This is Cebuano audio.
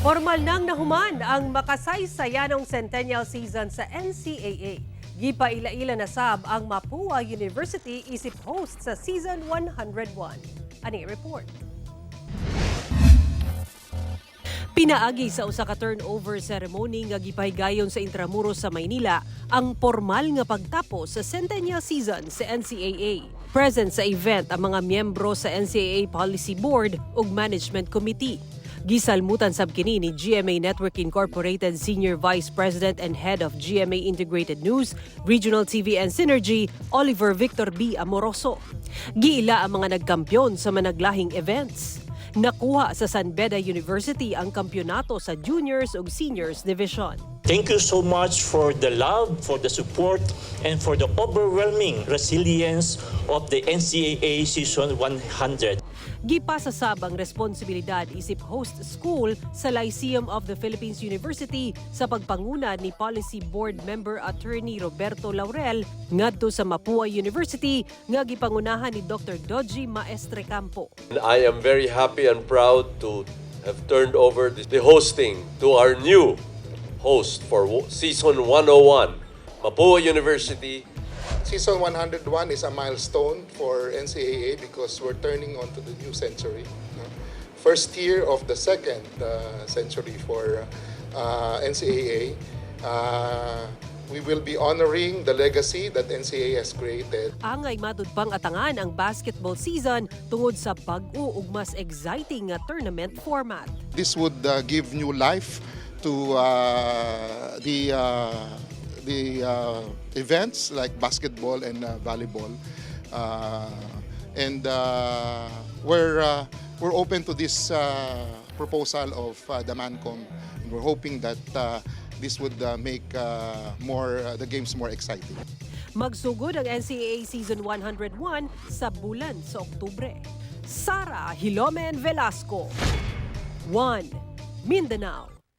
Formal nang nahuman ang makasaysayanong centennial season sa NCAA. Gipaila-ila na sab ang Mapua University isip host sa season 101. Ani report. Pinaagi sa usa ka turnover ceremony nga gipahigayon sa Intramuros sa Maynila ang formal nga pagtapos sa centennial season sa NCAA. Present sa event ang mga miyembro sa NCAA Policy Board ug Management Committee. Gisalmutan sab kini ni GMA Network Incorporated Senior Vice President and Head of GMA Integrated News, Regional TV and Synergy, Oliver Victor B. Amoroso. Giila ang mga nagkampyon sa managlahing events. Nakuha sa San Beda University ang kampyonato sa juniors ug seniors division. Thank you so much for the love, for the support, and for the overwhelming resilience of the NCAA Season 100. Gipasa sab ang responsibilidad isip host school sa Lyceum of the Philippines University sa pagpanguna ni Policy Board Member Attorney Roberto Laurel ngadto sa Mapua University nga gipangunahan ni Dr. Dodjie Maestrecampo. And I am very happy and proud to have turned over the hosting to our new host for season 101, Mapua University. Season 101 is a milestone for NCAA because we're turning on to the new century, no? First year of the second century for NCAA. We will be honoring the legacy that NCAA has created. Angay matud pang atangan ang basketball season tungod sa bag-o ug mas exciting nga tournament format. This would give new life to the events like basketball and volleyball, and we're open to this proposal of the Mancom, and we're hoping that this would make more the games more exciting. Magsugod ang NCAA Season 101 sa bulan sa Oktubre. Sara Hilomen Velasco. 1. Mindanao.